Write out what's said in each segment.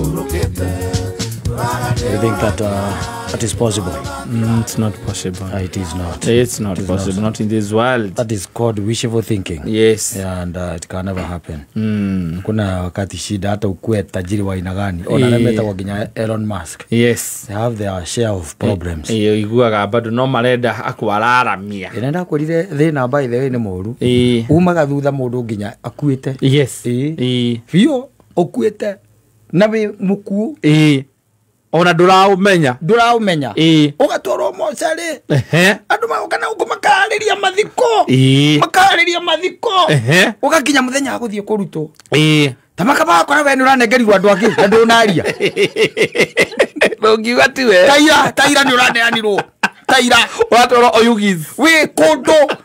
You think that that is possible? It's not possible. It is not. It's not possible. Not in this world. That is called wishful thinking. Yes. Yeah, and it can never happen. Kuna wakati shida hata ukue tajiri wa aina gani. Ona nemeta kwa ginya Elon Musk. Yes. They have their share of problems. Iyo iguaga bado no marenda akwararamia. Inaenda kurire thina by the way ni muru. Umaga thutha mundu nginya akuite. Yes. Biũ ukuite na wi mukuo. Ona nduraumenya. Nduraumenya. Ugatwarwo mocarĩ. Andu magoka na gũkũ makarĩria mathiko. Makarĩria mathiko. Ugakinya muthenya wa gũthiĩ kũrutwo. Ta makabakora we nĩũranengerirwo andũ angĩ na ndũnaria. Ndũngiuga ti we. Taira, taira nĩũraneanirwo. Taira. Ũratwarwo Oyugis. Wĩ kũndũ.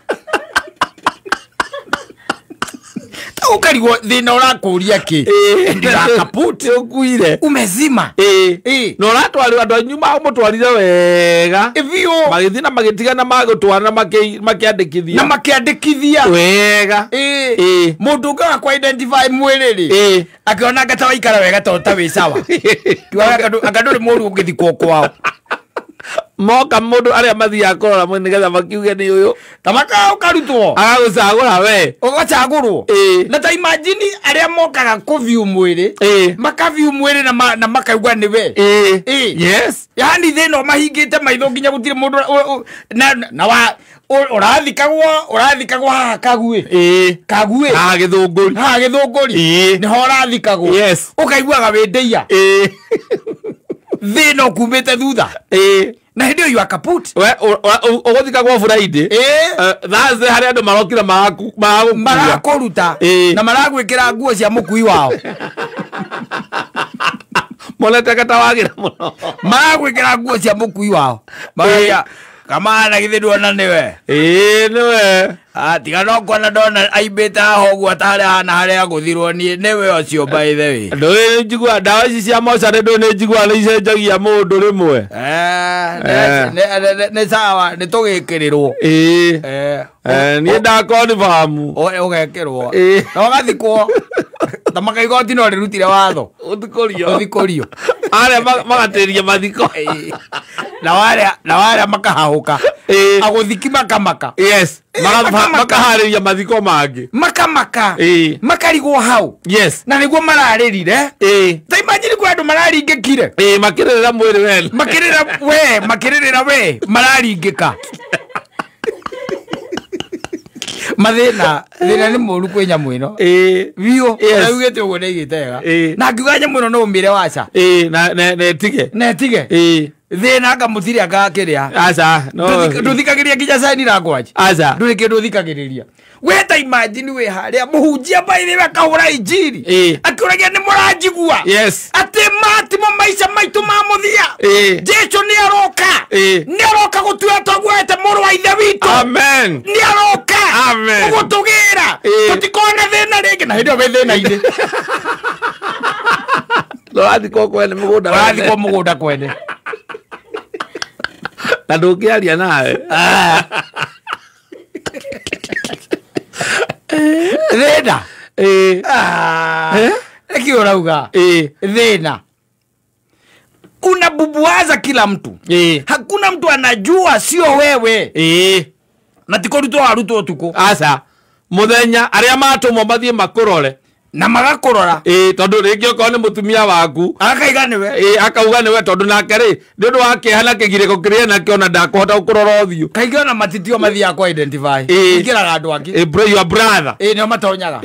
Ukarigwo thina ũrakũria kĩ? Ndirakaput. Ũkuire. Umezima. Na ũratwarĩrwo andũ anyu mamũtwarire wega. Biũ. Magĩthiĩ na magĩtigana magũtwara na makĩandĩkithia. Na makĩandĩkithia. Wega. Mũndũ ũngĩ wa kũ identify mwĩrĩ rĩ. Akĩona anga ta waikara wega tondũ ta wĩ sawa. Anga ndũrĩ mũru ũngĩthikwo kwao. Moka mundu aria mathiaga kũrora mwĩrĩ nĩgetha makiuge nĩ ũyũ. Ta maka ũkarutwo. Agagũcagũra we. Ũgacagũrwo. Na ta imagine arĩa mokaga kũ-view mwĩrĩ. Maka-view mwĩrĩ na makaigua nĩ we. Yes. Yaani thĩna mahingĩte maitho nginya gũtirĩ mũndũ na wa ũrathikagwo haha Kaguĩ. Kaguĩ. Haha Gĩthũngũri. Haha Gĩthũngũri. Nĩho ũrathikagwo. Yes. Ũkaiguaga wĩ ndĩia. Thĩna ũkumĩte thutha. Na hĩndĩ ĩyo you are kaput. We ũgũthikagwo Friday. Thursday harĩa andũ marokire maragũkua. Marakũruta. Na maragwĩkĩra nguo cia mũkui wao. Monete ta wagĩra mũno. Maragwĩkĩra nguo cia mũkui wao. Marauga kamana githĩ nduona nĩwe. Nĩwe. Tiga no kuona ndona aimbĩte haha ũguo ta harĩa hana harĩa agũthirwo niĩ nĩwe ũcio by the way. Ndũĩ njigua ndawa ici cia mocarĩ ndũĩ nĩ njigua nĩ icenjagia mũndũ rĩmwe. Nĩ sawa nĩ tũgĩkĩrĩrwo. Niĩ ndakonfamu. Ũgekĩrwo. Na ũgathikwo. Ta makaigoti no rĩrutire watho. Ũthikũrio. Ũthikũrio. Arĩa magatĩria mathiko. Na warĩa makahahũka. Agũthiki makamaka. Yes. Makaharĩria mathiko mangĩ. Makamaka. Makarigwo hau. Yes. Na nĩguo mararĩrire. Ta imagine kwĩ andũ mararingĩkire. Makĩrĩrĩra mwĩrĩ wene. Makĩrĩrĩra we mararingĩka. Mathĩna thĩna nĩ mũru kwĩ nyamũ ĩno. Biũ. Ũraugĩte ũguo nĩaigĩte wega. Na ngiuga nyamũ ĩno no ũmĩre waca. Na ĩtige. Na ĩtige. Thĩna anga mũtirĩ anga kĩrĩa. Aca. Ndũthikagĩrĩria nginya sign language. Aca. Ndũrĩ kĩndũ ũthikagĩrĩria. We ta imagine wĩ harĩa mũhunjia by the way akahũra injiri. Akĩũragia nĩ mũranjigua. Yes. Atĩ matimo maica maitũ ma mũthia. Jesu nĩ aroka. Nĩ aroka gũtua twaguete mũrũ wa ithe witũ. Amen. Nĩ aroka. Amen. Gũtũgĩra. Tũtikona thĩna rĩngĩ na hĩndĩ ĩyo wĩ thĩna-inĩ. Ũrathikwo kwene mũgũnda. Ũrathikwo mũgũnda kwene. Na ndũngĩaria nawe. Thĩna. Nĩkĩ ũrauga? Thĩna. Unabubuaza kila mtu. Hakuna mtu anajua sio wewe. Na ti kũrutwo warutwo ũtukũ. Aca. Mũthenya arĩa matũmwo mathiĩ makũrore. Na magakũrora. Tondũ rĩngĩ okorwo nĩ mũtumia waku. Akaiga nĩwe. Akauga nĩwe tondũ nake rĩ nĩ ũndũ wa kĩeha na kĩgirĩko kĩrĩa enakĩo na ndakũhota gũkũrora ũthiũ. Kaingĩ ona matitio mathiaga kũ identify. Ingĩraga andũ angĩ. Bro, your brother. Nĩo matonyaga.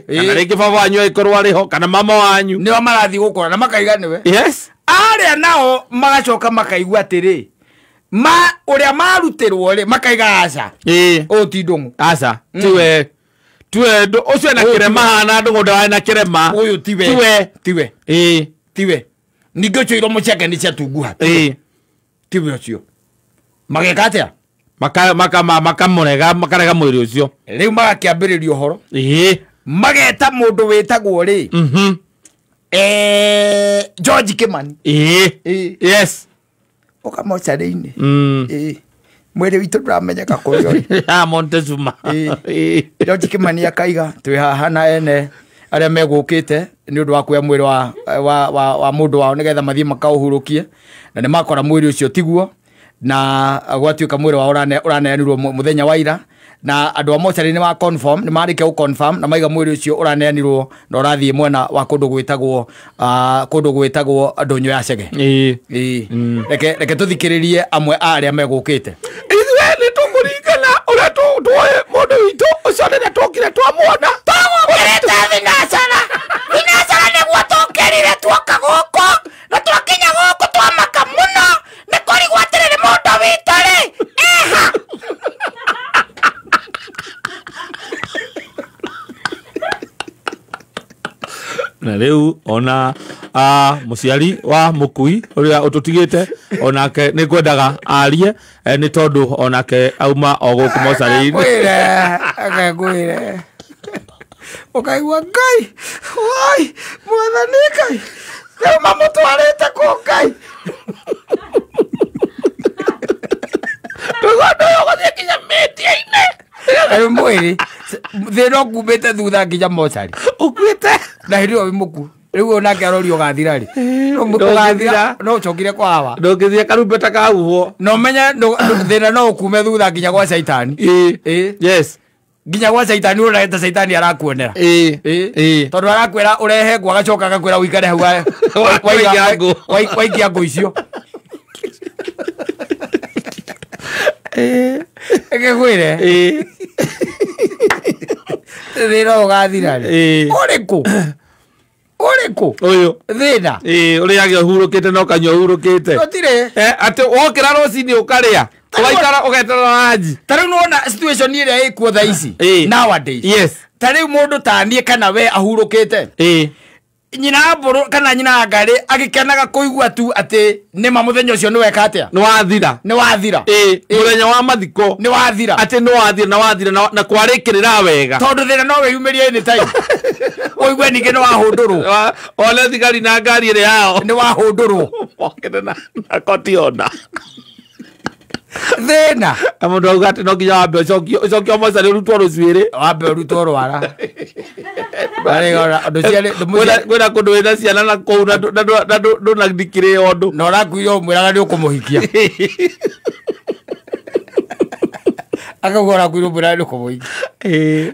Kana rĩngĩ baba wanyu agĩkorwo arĩ ho kana mama wanyu. Nĩo marathiĩ gũkũrora na makaiga nĩwe. Yes. Arĩa nao magacoka makaigua atĩrĩ. Ma ũrĩa marutĩrwo rĩ makaiga aca. Ũyũ ti Ndũng'ũ. Aca. Tiwe. Tiwe ũcio ena kĩrema hana Ndũng'ũ ndarĩ na kĩrema. Ũyũ tiwe. Tiwe. Tiwe. Tiwe. Ningĩ ũcio iromo ciake nĩ ciatunguha. Tiwe ũcio. Mageka atĩa? Makamũrega makarega mwĩrĩ ũcio. Rĩu magakĩambĩrĩria ũhoro. Mageta mũndũ wĩtagwo rĩ. George Kimani. Yes. Ũka mocarĩ-inĩ. Mwĩrĩ witũ ndũramenyeka kũrĩa ũrĩ. Montezuma. George Kimani akaiga twĩ haha na ene Arĩa megũkĩte nĩ ũndũ wa kuoya mwĩrĩ wa mũndũ wao nĩgetha mathiĩ makaũhurũkie, na nĩ makora mwĩrĩ ũcio tiguo, na gwatuĩka mwĩrĩ wao ũraneanirwo mũthenya wa ira, na andũ a mocarĩ nĩ ma confirm, nĩ marĩkia gũ confirm na maiga mwĩrĩ ũcio ũraneanirwo na ũrathiĩ mwena wa kũndũ gwĩtagwo ndũnyũ ya Chege. Reke tũthikĩrĩrie amwe a arĩa megũkĩte. Ithuĩ nĩ tũkũringana ũrĩa tuoĩ mũndũ witũ ũcio rĩrĩa twokire twamuona. Twamũkĩrĩte thinacara nĩguo tũkĩrire tuoka gũkũ, na twakinya gũkũ twamaka mũno nĩ kũrigwo atĩrĩrĩ mũndũ witũ rĩ eha. Na rĩu ona mũciari wa mũkui ũrĩa ũtũtigĩte onake nĩ kwendaga arie nĩ tondũ onake auma o gũkũ mocarĩ-inĩ. Ngwĩre ũkaigua Ngai wai mwathani Ngai rĩu mamũtwarĩte kũ Ngai. Tũigua ũndũ ũyũ ũgũthiĩ nginya mĩtia-inĩ. Rĩu mwĩrĩ thĩna ũkumĩte thutha nginya mocarĩ ũkuĩte, na hĩndĩ ĩyo wĩ mũkuũ. Rĩu onake arorio ũgathira rĩ, ũgathira no ũcokire kwa hawa, ndũngĩthiĩ karumbeta kahuhwo, na ũmenye thĩna no ũkume thutha nginya gwa caitani. Yes, nginya gwa caitani ũrona ta caitani arakuonera. Tondũ arakwĩra ũrehe ngũ agacoka agakwĩra ũikare hau waikia ngũ icio. Ngĩkwĩre thĩna ũgathira rĩ ũrĩkũ ũrĩkũ ũyũ thĩna ũrĩage ũhurũkĩte na ũkanyua ũhurũkĩte. Gũtirĩ atĩ wokĩra rũcinĩ ũkarĩa ũgaikara ũgeterera ranji. Ta rĩu nĩwona situation ĩrĩa ĩkuo thaa ici nowadays. Yes, ta rĩu mũndũ ta niĩ kana we ahurũkĩte, nyina mbũrũ kana nyina ngarĩ agĩkenaga kũigua tu atĩ nĩma mũthenya ũcio nĩweka atĩa, nĩwathira, nĩwathira, mũthenya wa mathiko nĩwathira, atĩ nĩwathira na wathira na kwarĩkĩrĩra wega, tondũ thĩna no wĩyumĩrie anytime. Ũigue ningĩ nĩwahũndũrwo, one thigari na ngari ĩrĩa yao nĩwahũndũrwo mokĩte na koti ona thĩna. Na mũndũ auga atĩ no nginya wambe ũcokio mocarĩ ũrutwo rũcuĩrĩ, wambe ũrutwo rwara. Kwĩna kũndũ wĩna ciana na kũu na ndũnathikĩrĩra ũndũ, na ũrakuire ũmwĩraga nĩ ũkũmũhikia, akauga ũrakuire ũmwĩraga nĩ ũkũmũhikia,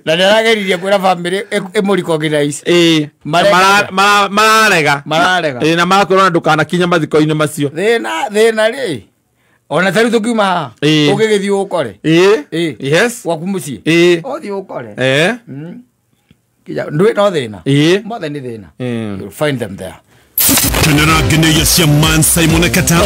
na nĩ arageririe kwĩra bamĩrĩ ĩmũ-recognize. Mararega, na marakwĩra ona ndũkanakinye mathiko-inĩ macio. Thĩna rĩ ona ta rĩu tũkiuma haha ũgĩgĩthiĩ ũkore yes, gwaku mũciĩ ũthiĩ ũkore ndwĩ no thĩna mothe nĩ thĩna. You'll find them there. Kenera Cia Man Simon Kata.